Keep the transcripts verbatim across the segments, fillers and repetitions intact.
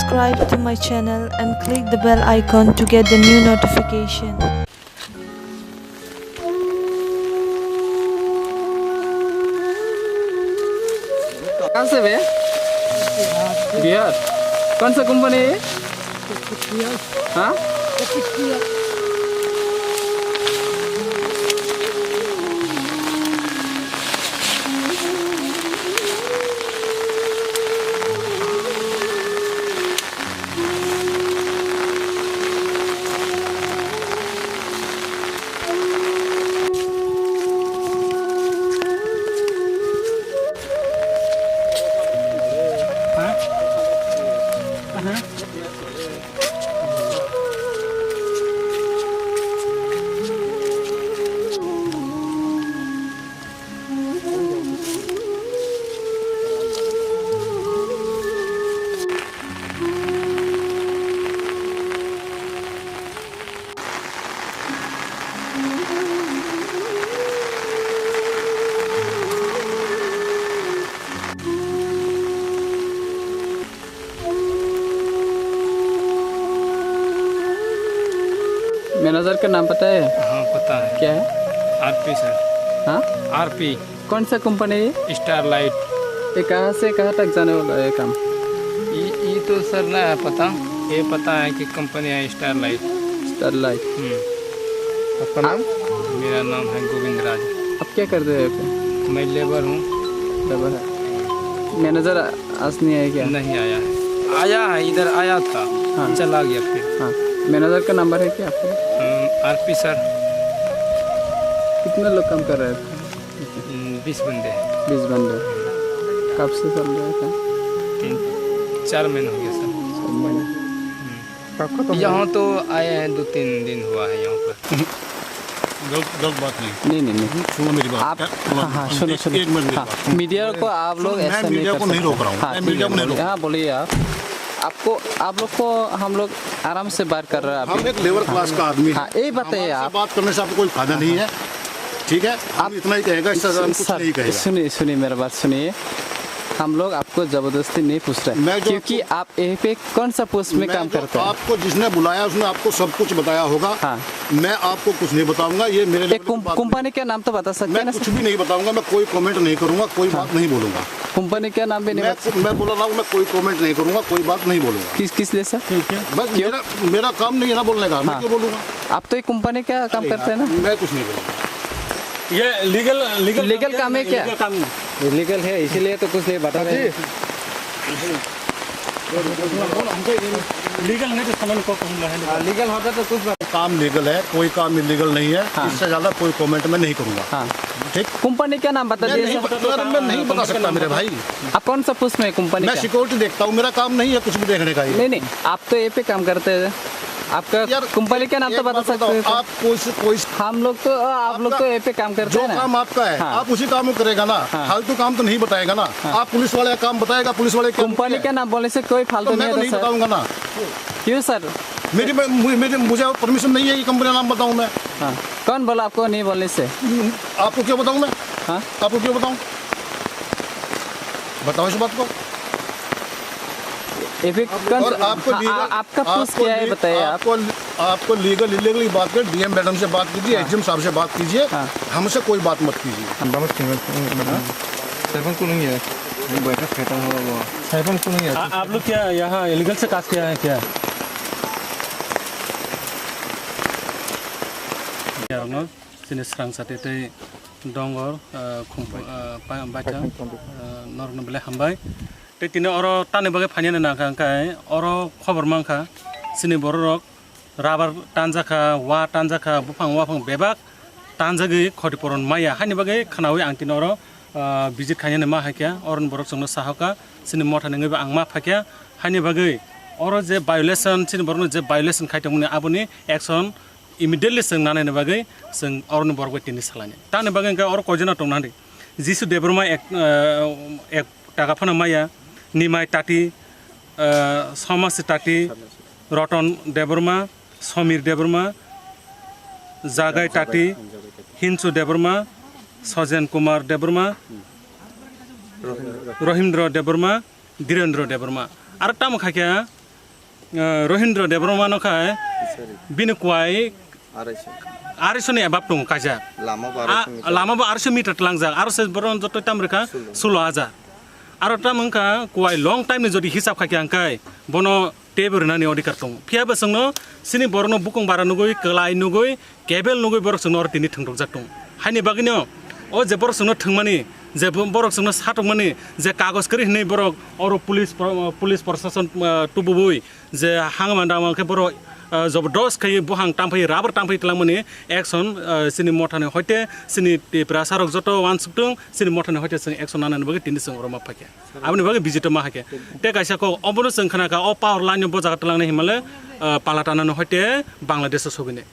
Subscribe to my channel and click the bell icon to get the new notification. कहाँ से बे? बिहार। कौन सा कंपनी है? हाँ? मैनेजर का नाम पता है? हाँ, पता है। क्या है? RP sir. हाँ? आरपी। कौन सा कंपनी है? स्टारलाइट। ये कहाँ से कहाँ तक जाने वाला है ये काम? ये, ये तो सर ना है पता, ये पता है कि कंपनी है स्टारलाइट। स्टारलाइट। हम्म। आपका नाम? मेरा नाम है गोविंद राज। आप क्या करते हैं यहाँ पे? मैं लेबर हूँ। लेबर है। मैनेजर आज नहीं आया क्या? नहीं आया। आया है, इधर आया था, हाँ। चला गया फिर। हाँ। मैनेजर का नंबर है क्या आपके? हम्म, आरपी सर। कितने लोग काम कर रहे थे? हम्म, बीस बंदे हैं। बीस बंदे। कब से चल रहा है काम? तीन, चार महीने हो गया सर। चार महीने। हम्म। यहाँ तो आए हैं, दो तीन दिन हुआ है यहाँ पर। गलत, गलत बात नहीं। नहीं, नहीं, नहीं। सुनो मेरी बात। आप, क्या? सुनो, हाँ, हाँ, एक, सुनो, सुनो। एक मिनट मेरी हाँ, बात। मीडिया को आप लोग सुनो, मैं ऐसा नहीं मीडिया कर को नहीं सकते। रोक रहा हूँ। हाँ, मैं ठीक मीडिया है, को नहीं बोलिए, रोक रहा हूँ। बोलिए आप। आपको, आप लोग को हम लोग आराम से बात कर रहे हैं अभी। हम एक लेबर हाँ। क्लास का आदमी है। हाँ, यही बताइए हमारे से आप। बात करने से आपको कोई फायदा नहीं है। ठीक है? हम आप इतना ही कहेगा, इससे ज्यादा हम कुछ सर, नहीं कहेगा। सुनिए, सुनिए, मेरा बात सुनिए। हम लोग आपको जबरदस्ती नहीं पूछ रहे, मैं जो क्योंकि आपको आप यहीं पे कौन सा पोस्ट में मैं काम जो करते हैं? आपको जिसने बुलाया, उसने आपको सब कुछ बताया होगा। हाँ। मैं आपको कुछ नहीं बताऊंगा, ये मेरे एक लेवल की कुम-, बात नहीं। कंपनी का नाम तो बता सकते हैं मैं ना कुछ सर? भी नहीं बताऊंगा, मैं कोई कमेंट नहीं करूंगा, कोई हाँ। बात नहीं बोलूंगा। कंपनी का नाम भी नहीं मैं, बता मैं बोल रहा हूँ, मैं कोई कमेंट नहीं करूंगा, कोई बात नहीं बोलूंगा। किस, किस लिए सर? बस क्यों? मेरा, मेरा काम नहीं है ना बोलने का, मैं हाँ। क्यों बोलूंगा? आप तो एक कंपनी का काम अरे करते हैं ना? यार, मैं कुछ नहीं बोलूंगा। ये लीगल, लीगल लीगल काम काम है नहीं, क्या? लीगल काम नहीं। ये लीगल है, इसीलिए तो कुछ नहीं बता रहे हैं। लीगल नहीं तो समझ को कहूँगा है। हाँ, लीगल होता तो कुछ बात। काम लीगल है, कोई काम इलीगल नहीं है। हाँ। इससे ज्यादा कोई कमेंट मैं नहीं करूंगा। हाँ। ठीक? कंपनी का नाम बता मैं दीजिए नहीं सर। बता, मैं नहीं बता सकता मेरे भाई। आप कौन सा पोस्ट में है कंपनी मैं का? सिक्योरिटी देखता हूँ, मेरा काम नहीं है कुछ भी देखने का ये। नहीं, नहीं, आप तो ये पे काम करते हैं। आपका यार, कंपनी का नाम तो एक बता बात बताओ, सकते हैं सर? आप कोई से, कोई से हम लोग तो, आप लोग आपका तो ये पे काम करते जो हैं ना? काम आपका है, हाँ। आप उसी काम को करेगा ना, हाँ। फालतू काम तो नहीं बताएगा ना। हाँ। आप पुलिस वाले का काम बताएगा, पुलिस वाले क्या कंपनी किया है? का नाम बोलने से कोई फालतू तो नहीं मैं तो होता नहीं सर। बताऊंगा ना। क्यों सर? मेरी, मैं, मुझे, मेरी, मुझे परमिशन नहीं है ये कंपनी का नाम बताऊं मैं। हाँ। कौन बोला आपको नहीं बोलने से? आपको क्यों बताऊं मैं? हाँ? आपको क्यों बताऊं? बताओ इस बात को। ये भी कौन और आपको हाँ, लीगल, आ-, आपका पोस्ट आपको क्या है ली-, बताइए आप। आपको, आपको लीगल इलीगल की बात करें, डीएम मैडम से बात कीजिए, हाँ। एसडीएम साहब से बात कीजिए, हाँ। हमसे कोई बात मत कीजिए। Dapat tinggal, hmm, hmm. Saya pun kunung ya. Yang banyak setan hawa. Saya pun kunung ya. आ-, आप लोग क्या यहाँ इलीगल से काज किया है क्या? Chini srang chati tei dongor, ah, khumpa-, ah, pa-, baithang, ah, norokno belai hambai. Tei tini oro tamni bagwi phainani nangkha hwnkhe oro khobor mankha chini bororok rubber tanjakha, wa tanjakha, buphang waphang bebak tanjagwi khoti poron maya. Haini bagwi khwnawi ang tini oro, ah, visit khainani ma haikha, oroni borok chwngno sahokha, chini mothani wngwi bo ang ma phaikha. Haini bagwi oro je violation, chini borokno je violation khai tongmani aboni action immediately chwng nanani bagwi chwng oroni borok bai tini salaini. Tamni bagwi hwnkhe oro koijana tongna hwnwi. Jisu Debbarma ek, eh, ek taka phano maya, Nimai Tati, eh, Somasi Tati, Roton Debbarma, Somir Debbarma, Jagai Tati, Hinsu Debbarma, Sojen Kumar Debbarma, Rohindra Debbarma, Dhirendra Debbarma. Aro tamo khaikha Eh, Rohindra Debbarma no khai bini kwai Arai song. Arai soni above tongo kaisa. Lama bo A, arai song meter. Lama bo arai song meter tlangjak. Aro se boron joto tam rwkha Sulo. Sulo hajar. Aro tam wngkha kwai long time ni jodi hisab khaikha hwnkhe bono tebo rwnani odhikar tongo. Phiya bo chwngno sini borokno bukung bara nugui, kwlai nugui, kebel nugui borok chwngno oro tini thwngtokjak tongo. Haini bagwino o je borok chwngno thwngmani, je bo-, borok chwngno satokmani, je kagoj kwrwi hwnwi borok oro police pro-, police prosason, ah, tububui je hangma dama khe borok, ah, jobodos khai buhang tamphai, rubber tamphai twlangmani action, ah, chini mothani hoite chini Tiprasa rok joto uansuktung, chini mothani hoite chwng action nanani bagwi tini chwng oro ma phaikha. Aboni bagwi visit ma haikhe. Tei kaisa kok obono chwng khnakha, o power line no bo jaga twlangnai hinmale, ah, pala tanano hoite Bangladesh o sogwini.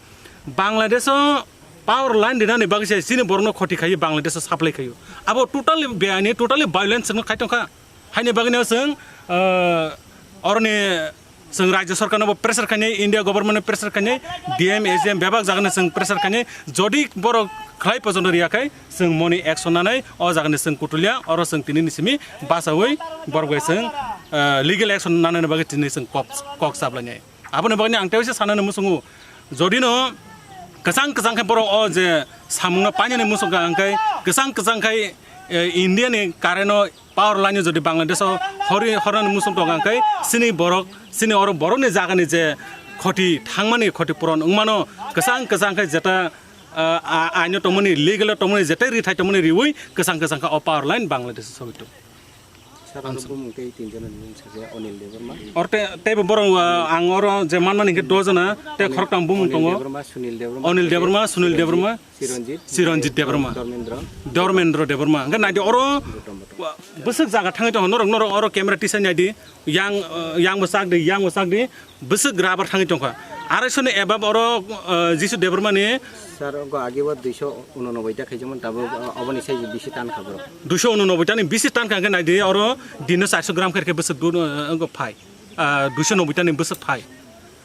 Bangladesh o power line rinani bagwi se chini borokno khoti khaio, Bangladesh o supply khaio. Abo totally beaini, totally violence no khai tongkha. Haini bagwino chwng, ah, oroni chwng Rajya Sorkar no bo pressure khainai, India government no pressure khainai, D M, A G M bebak jaga no chwng pressure khainai, jodi borok khlai pojono riya khai chwng moni action nanai, o jaga ni chwng kutulia, oro chwng tini ni simi bachaui borok bai chwng, ah, legal action nanani bagwi tini chwng kok, kok chaplainai. Aboni bagwi ang tei waisa sanani muchungo, jodi no kwchang kwchang khe borok o je samung no painani muchung kha, hwnkhe kwchang kwchang khai, eh, India ni current no power line jodi Bangladesh o hori hornani muchung tongo, hwnkhe chini borok, chini oro borok ni jaga ni je khoti thangmani, khoti puron wngmano kwchang kwchang khai jeta, ah, a-, aino tongmani, legal o tongmani, jeta rithai tongmani riui kwchang kwchang kha o power line Bangladesh o sogwi tongo. Sir, oro bumung tei tin jona ni bumung saja Anil Debbarma. Oro te, teibo borok, ah, ang oro je manmani hwnkhe do jona, tei khoroktham bumung Anil tongo. Debbarma, Sunil Debbarma. Anil Debbarma, Sunil Debbarma, Chiranjit. Chiranjit Debbarma. Dharmendra. Dharmendra Debbarma. Hwnkhe naidi oro bwswk jaga thangwi tongo. Norok, norok oro camera tisai naidi. Yang, ah, yang bo chak di, yang bo chak di. Bwswk rubber thangwi tongkha. Arai soni above oro, ah, Jisu Debbarmani. Sir, ogo age o duiso unonoboi ta khaijamon, tabuk, ah, oboni sai bisi tan kha borok. Duiso unonoboi tani bisi tan kha hwnkhe naidi oro dino charso gram khe bwswk dud, ah, ogo phai. Ah, duiso noboi tani bwswk phai.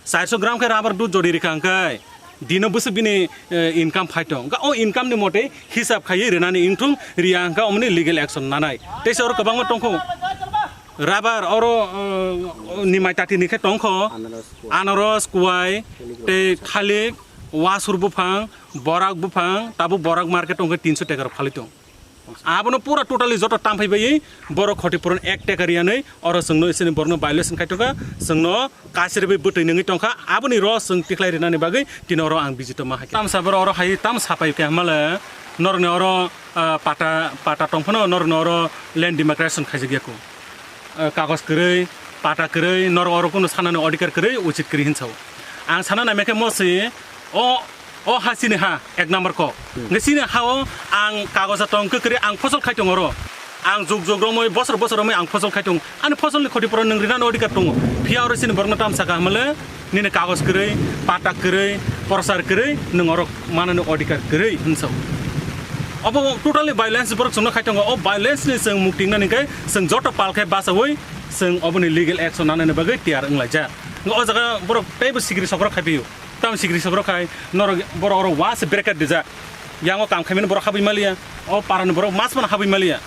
Charso gram khe rubber dud jodi rikha hwnkhe dino bwswk bini, eh, income phai tong. Hwnkhe o income ni mote hisab khaiwi rwnani wngthung, riya hwnkhe omoni legal action nanai. Teisa oro kwbangma tongkho. Rubber oro, uh, nimai tati ni khe tongkho. Anaros, kuwai. Anaros, kuwai, tei thalik, wasur buphang, borak buphang, tabuk borak market tongkhe tinso teka rok phalwi tong. Abono pura totally joto tamphai bai borok khoti puron ek teka riyanwi oro chwngno isini borokno violation khai tongkha, chwngno kasirwi bwtwi nungwi tongkha, aboni ro chwng tikhlai rinani bagwi tini oro ang visit o ma hai khe. Tamsa borok oro hai tam sapai khe hamale norokni oro, ah, pata, pata tongphano norokni oro land demarcation khaijak ya kho. Ah, kagoj kwrwi, pata kwrwi, norok oro kunu sanani odhikar kwrwi, uchit kwrwi hinsa o. Ang sana naimai khe mo si, o, o ha chini ha, ek number kok. Hmm. Hwnkhe chini ha o ang kagoja tong kwkwrwi, ang phosol khai tongo oro. Ang jug jug romwi, bosor bosor romwi ang phosol khai tongo. Ani phosol ni khoti pura nwng rinani odhikar tongo. Phiya oro chini borokno tamsa kha hamale, nini kagoj kwrwi, pata kwrwi, prochar kwrwi, nwng oro manani odhikar kwrwi hinsa o. Obo totally violence borok chwngno khai tongo. O violence ni chwng mukti wngnani khe chwng joto pal khe bachaui chwng oboni legal action nanani bagwi tiyar wnglaijak. Hwnkhe o jaga borok teibo sikiri sokrok khai phio. Tamo sikiri sokrok khai norok borok oro wa se bracket rijak. Yango kam khaimani borok habwi maliya. O parani borok mas phano habwi maliya.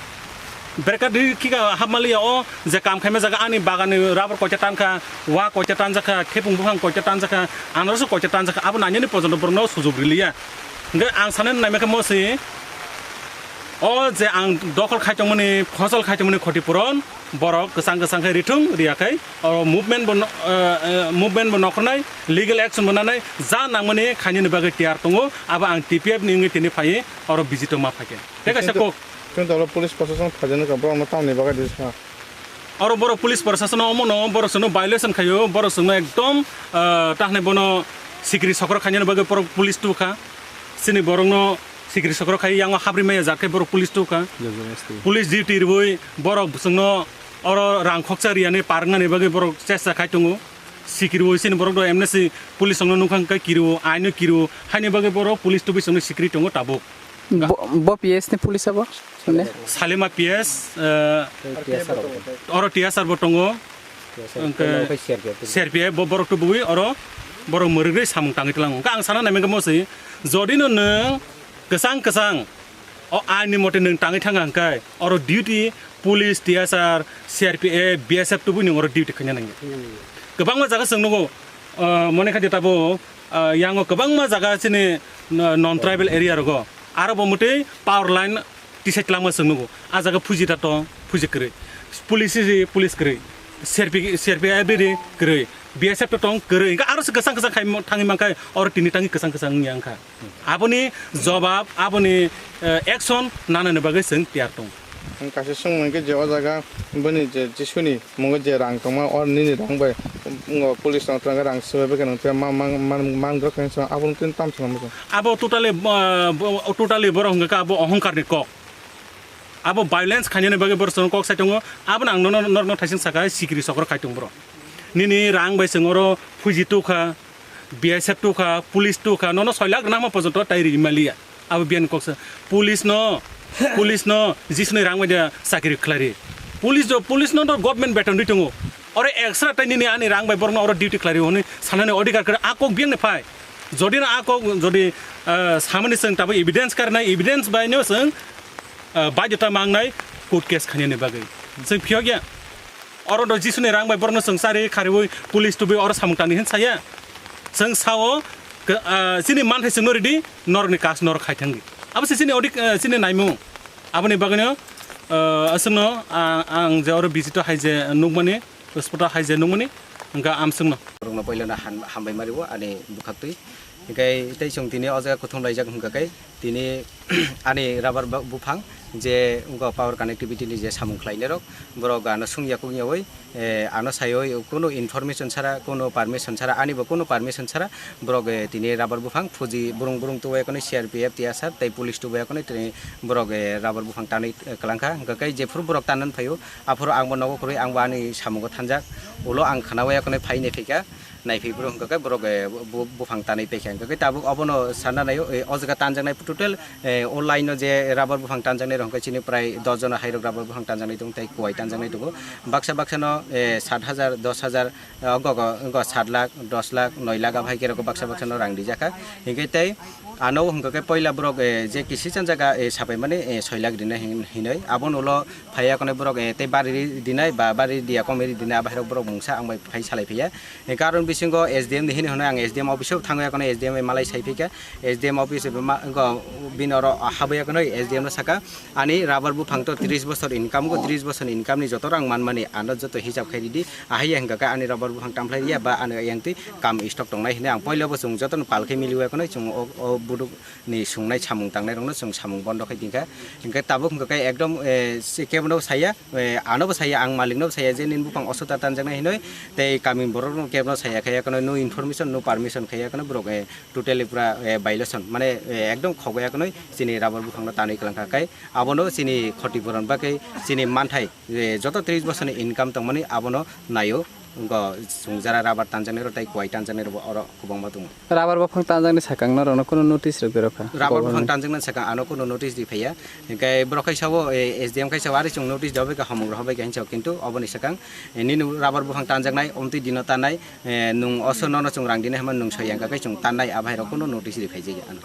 Bracket ri khika hap maliya o je kam khaima jaga ani bagani rubber koita tankha, wa koita tanjakha, khepung buphang koita tanjakha, anaroso koita tanjakha, abo nanyani pojonto borokno sujok riliya. Hwnkhe ang sanani naimai khe mo se, o je ang dokhol khai tongmani, phosol khai tongmani khoti puron, borok kwchang kwchang khe rithung, riya khai, oro movement bo no, eh, eh, movement bo nokhornai, legal action bo nanai, ja nangmani khainani bagwi tiyar tongo, abo ang T P F ni wngwi tini phaiwi oro visit o ma phaikhe. Tei kaisa kok. Chwng tolo police proshashan phaijani ka borokno tamni bagwi di sa. Oro borok police proshashan omono borok chwngno violation khaio, borok chwngno ekdom, ah, tahnai bono sikiri sokrok khainani bagwi borok police tukha. Chini borokno sikiri sokrok khai yango habri maya jak khe borok police tukha. Police duty rwui borok chwngno oro rang khoksa riyani parwngnani bagwi borok chesta khai tongo. Sikiriwo chini borok do emne si police chwngno nukha hwnkhe kiriwo, aino kiriwo, haini bagwi borok police tubui chwngno sikiri tongo tabuk. Bo, bo P S ni police abo? Sune? Salima P S, eh, T S R bo tongo. T S R, hwnkhe C R P F, C R P F bo borok tubui oro borok mwrwgwi samung tangwi tlango. Hwnkhe ang sana naimani khe mo se, jodi no nwng kwchang kwchang o ain ni mote nwng tangwi thang kha hwnkhe oro duty police, T S R, C R P F, B S F tubui nwng oro duty khaina nangya. Kwbangma jaga chwng nugo, ah, mone kha di tabo, ah, yango kwbangma jaga chini, ah, non tribal area rogo. Aro bo mwtwi power line tisai twlangma chwng nugo. A jaga phuji ta tong, phuji kwrwi. Police si police kwrwi. C R P, C R P F ri kwrwi. B S F to tong kwrwi. Hwnkhe aro se kwchang kwchang khai thangwi mankha, oro tini tangwi kwchang kwchang wngya wngkha. Aboni jobab, aboni, eh, action nanani bagwi chwng tiyar tongo. Ang kaisa swngmung khe je o jaga bini je Jisuni mungo je rang tongma, o nini rang bai, ngo police rok twlang rang swbai bai khe nang tei ma-, ma-, ma-, man gok khe swng abo tini tam swng muchung. Abo totally, ah, bo-, totally borok hwnkha khe abo ohongkar ni kok. Abo violence khainani bagwi borok chwng kok sai tongo. Abono ang nono, norokno thaising sakha, sikiri sokro khai tongo borok. Nini rang bai chwng oro phuji tukha, B S F tukha, police tukha, nono soi lakh rwna ma porjonto tai ri maliya. Abo biyani koksa. Police no, police no, Jisuni rang bai da chakri khlai ri. Police do, police no do government beton ri tongo. Oro extra tai nini ani rang bai borokno oro duty khlai ri hwnwi sanani odhikar kwrwi a kok biyangni phai. Jodi no a kok, jodi, ah, samani chwng tabuk evidence karnai, evidence bai no chwng, ah, baidhota mangnai court case khainani bagwi. Chwng phiyok ya. Oro do Jisuni rang bai borokno chwng chari khariui police tubui oro samung tangni hin saya. Chwng sao, ke-, ah, chini manthai chwngno ridi, norokni kas norok khai thangdi. Abo se chini odik, ah, chini naimung. Aboni bagwino, ah, aswkno, ah, ang je oro visit o hai je nukmani, spot o hai je nukmani, hwnkha amswkno. Borokno poilano han-, hambai mari o ani bwkhaktwi. Hinkhe tei chwng tini o jaga kuthum laijak hwnkha khe tini ani rubber ba-, buphang je wngkha power connectivity ni je samung khlainai rok, borok ano swngya kukyaui, eh, ano saiwi kunu information sara, kunu permission sara, ani bo kunu permission sara borok, eh, tini rubber buphang phuji burung burung tubu ekhonwi C R P F, T S R tei police tubu ekhonwi tini borok, eh, rubber buphang tanwi, eh, kwlangkha. Hwnkha khe jephuru borok tanna phaio, aphuru ang bo nogo kwrwi, ang bo ani samungo thanjak, ulo ang khwnaui ekhonwi phaini phaikha. Naiphi boro hwnkha khe borok, eh, bu-, buphang tanwi paikha, hwnkha khe tabuk obono sana naio, eh, o jaga tanjaknai total, eh, o line o je rubber buphang tanjaknai rok hwnkha chini prai dos jona hai rok rubber buphang tanjaknai tongo tei kuai tanjaknai tongo. Baksa baksa no, eh, sat hajar, dos hajar, eh, ogo go, ogo sat lakh, dos lakh, noi lakh abo hai khe rok baksa baksa no rang rijak kha. Hinkhe tei ano hwnkha khe poila borok, eh, je kisi chan jaga, eh, sapai mani, eh, soi lakh rinai hin-, hinoi abono ulo phaiya khonai borok, eh, tei bari ri dinai ba bari diya komoi ri dinai abo hai rok borok mungsa ang bai phai salai phiya. Ni karon bisingo S D M ni hini hwnwi ang S D M office o thangwi akhonai S D M bai malai sai phikha. S D M office bai ma-, go-, bini oro habwi akhonai S D M no sakha, "Ani rubber buphang to tris bosor income go, tris bosor ni income ni joto rang manmani ano joto hisab khai ridi. Ahai ya hwnkha khe ani rubber buphang tamkhlai riya ba ano yang twi kam stock tongnai," hwnwi ang poila bo chwng joto no pal khe miliwi akhonai chwng o, o buduk ni sungnai samung tangnai rokno chwng samung bondo khai tongkha. Hinkhe tabuk hwnkha khe ekdom, eh, se kebono saya, eh, anobo saya, ang maliknobo saya je nini buphang osota tanjaknai hinwi, tei kami borokno kebono saya khai yakhwno, no information, no permission khai yakhwno borok, eh, totally pura, eh, violation, mane, eh, ekdom khogwi yakhwno chini rubber buphangno tanwi kwlangkha. Khai abono chini khotipuroni bagwi chini manthai, eh, joto tris bosorni income tongmani abono naio. Wngkha chwng jara rubber tanjaknai rok tei kuai tanjaknai rok bo oro kwbangma tongo. Rubber buphang tanjaknai sakang norokno kunu notice rwgwi rwkha. Rubber buphang government tanjaknai sakang ano kunu notice ri phaiya. Hinkhe borok khai sao, eh, S D M khai sao, ari chwng notice rwbai kha, hamung rwbai kha hinwi sao, kintu oboni sakang, eh, nini rubber buphang tanjaknai, omtwi dino tannai, eh, nwng oso nono chwng rang dinai hwnba nwng soi yang kha khe chwng tannai, abo hai rok kunu notice ri phai jaya ano.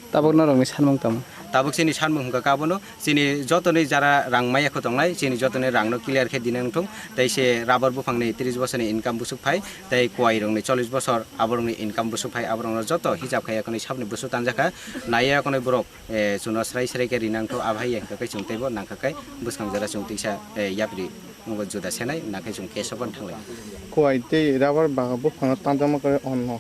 Tabuk norokni sanmung tamo? Tabuk chini sanmung hwnkha khe abono, chini jotoni jara rang maya kho tongnai, chini jotoni rangno clear khe dinai wngthung, tei se rubber buphangni tris bosorni income bwswk phai, tei kuai rokni chollish bosor, aborokni income bwswk phai, aborokno joto hisab khai yakhwno sabni bwswk tanjakha, naiya yakhwno borok, eh, chwngno srai srai khe rinangtho, abo hai ya hwnkha khe chwng teibo nangkha khe bwskang jora chwng tisa, eh, yapri wngbo juda senai, nakhe chwng case o phano thanglai. Kuai tei rubber bagan buphangno tanjakma khe onno.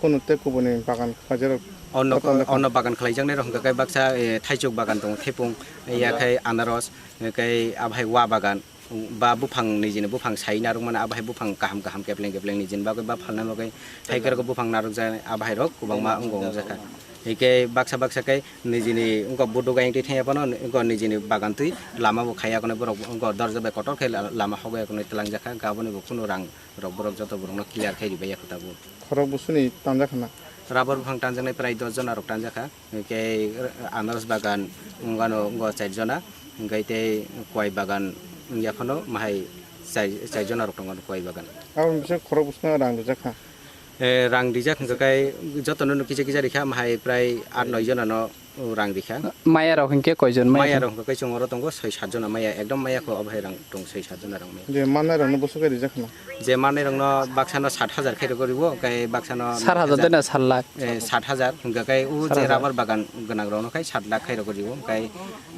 Kunu tei kubuni bagan khlaijak rok. Onno, joto wngkha. Onno bagan khlaijaknai rok hwnkha khe baksa, eh, thaichuk bagan tongo, thepung, yakhai anaros, yakhai abo hai wa bagan, ba buphang nijini buphang sai narwkmani abo hai buphang kaham kaham kepleng kepleng nijini bagwi ba phalna bagwi hai khe rok buphang narwkjaknai abo hai rok kwbangma wngo wngjakha. Hinkhe baksa baksa khe nijini wngkha buduk ayang twi thangya phano wngkha nijini bagan twi lama bo khaiya khwnwi borok wngkha dorja bai kotor khe la-, lama hogwi khwnwi twlangjakha, hwnkhe aboni bo kunu rang rok borok joto borokno clear khai ribaiya kho tabuk. Khorok bwswkni tanjak hwnna? Rubber buphang tanjaknai prai dos jona rok tanjakha, hinkhe anaros bagan wngano wngkha char jona, hinkhe tei kuai bagan wngya phano mahai char, char jona rok tongo kuai bagan. Aboni bising khorok bwswkno rang rijak kha? Eh, rang rijak hwnkha khe jotono no kisa kisa rikha, mahai prai aat noi jona no rang rikha. Maya rok hinkhe koijon maya? Maya rok hinkhe chwng oro tongo soi sat jona maya, ekdom maya kho obo hai rang tong soi sat jona rang maya. Je manai rokno bwswk khe rijak khna? Je manai rokno baksa no sat hajar khe rok riwo, kai baksa no sat hajar de na sat lakh? Eh, sat hajar hinkhe kai u je rubber bagan gwnang rokno kai sat lakh khe rok riwo, kai,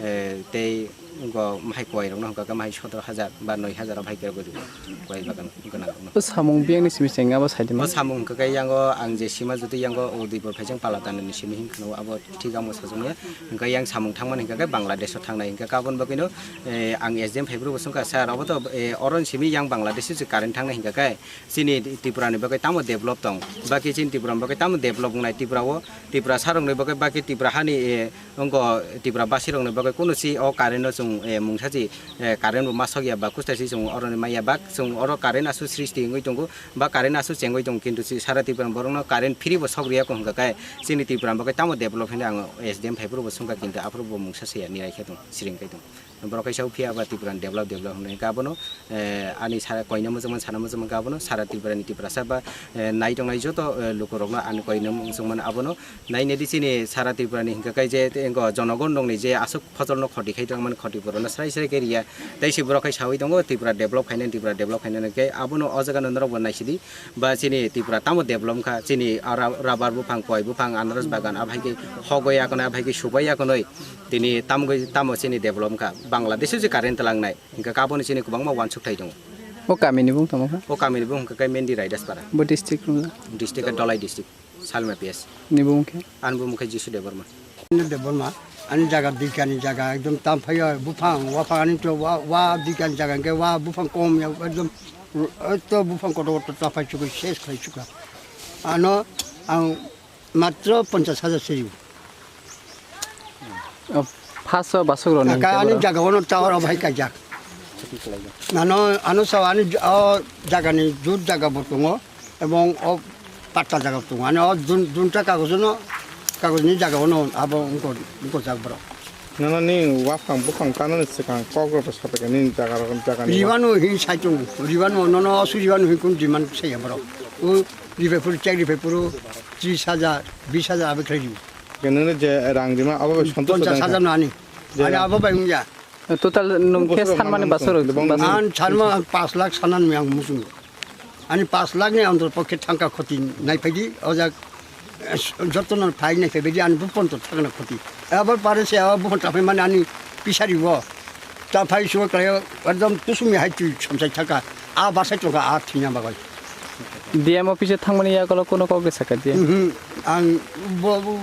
eh, tei Wngkha mahai koi rokno hwnkha khe mahai sotoro hajar ba noi hajar o bahai khe rwgwi rwo koi bagan gwnang rokno. O samung biyang ni simi se wngya bo saidi ma? O samung hwnkha khe yango ang je sima jotoi yango o Duipor phaijang Palatanani simi hinkheno abo thik amo sajwknai. Hwnkha yang samung thangmani hwnkha khe Bangladesh o thangnai hwnkha khe aboni bagwino, eh, ang S D M phaibrwkbo swngkha sir obo to, eh, oroni simi yang Bangladesh o se current thangnai hwnkha khe chini Tripura ni bagwi tamo develop tong, baki chini Tripura ni bagwi tamo develop wngnai Tripura o, Tripura sarokni bagwi baki Tripura hani, eh, Wngkha Tripura basirokni bagwi kunu si o current no chwng, eh, mungsa si, eh, current bo ma sokya ba kusta si chwng oro ni maya ba chwng oro current aswk srishti wngwi tongo ba current aswk chengwi tongo, kintu si sara Tripura borokno current free bo sok riya wngkha khe chini Tripura bagwi tamo develop hinwi ang S D M phaiphuru bo swngkha, kintu aphuru bo mungsa se ya ni raikhe tong siring khai tong. Borok kaisa o phiya ba Tripura ni develop develop hinwi khe abono, eh, ani sara koina muchungmani sana muchungmani khe abono sara Tripura ni Tiprasa ba, eh, nai tongnai joto, eh, lukurokno ani koina muchungmani abono Nainedi chini sara Tripura ni hingka kai je tei wngkha jonogon rokni je aswk fosol no khoti khai tongmani khoti borok no srai srai khe riya. Tei se borok khai sawi tongo Tripura develop khainani, Tripura develop khainani khe abono o jaga no norok bo naisidi ba chini Tripura tamo develop wngkha, chini ara-, rubber buphang, koi buphang, anaros bagan, aphai khe hogoi akonoi, aphai khe subai akonoi tini tamgoi tamo chini develop wngkha. Bangladesh o je current twlangnai hingka khe abono chini kwbangma uansuk thai tongo. O kami ni bung tamo kha? O kami ni bung hingka khe Mendi Raidaspara. Bo district wngkha? District khe Dholai district. Salma P S. Ni bumung khe? Ani bumung khe Jisu Debbarma. Jisu Debbarma, ani jaga duikani jaga ekdom tam phaio, buphang, waphang ani to wa, wa duikani jaga hwnkhe wa buphang kom ya ekdom, to buphang kotor kotor ta phai chukwi ses khlai chukha. Ano ang matro ponchash hajar se rw. O, paso basuk rok ni Kaka ani jaga o no tower o bahai kaijak. Ano, ano sa ani j-, o jaga ni jut jaga bo tongo, ebong o patta jaga bo tongo. Ani o jun-, junta kagoj no, kagoj ni jaga o no abo wngko, wngko jak borok. Nana ni waphang buphang tanani swkang kok rok sa phaikha nini jaga rok, jaga ni. Ribanu hin sai tongo, ribanu nono su ribanu hin kun demand saya borok. O ribai phuru, chek ribai phuru, tris hajar, bis hajar abe khlai di. Nini je rang rima abo bai santosh. Ponchash hajar no ani. Ani abo bai wngya. Total nung khe sanmani basur. Ang sanma pas lakh sanan mi ang muchung. Ani pas lakh ni andor pokhe thangka khoti nai phaidi, o jak, eh, jotono phai nai phaidi ani buphang to thangna khoti. Abo pare se abo buphang ta phai mani ani pisari bo. Ta phai suwa khlai ekdom tusumi hai twi samsai thaka. A basai tongkha a thina bagwi. D M office thangmani yagulo kuno kok sakha D M. Mhm. Ang bo, bo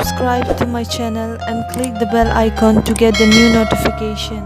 Subscribe to my channel and click the bell icon to get the new notification.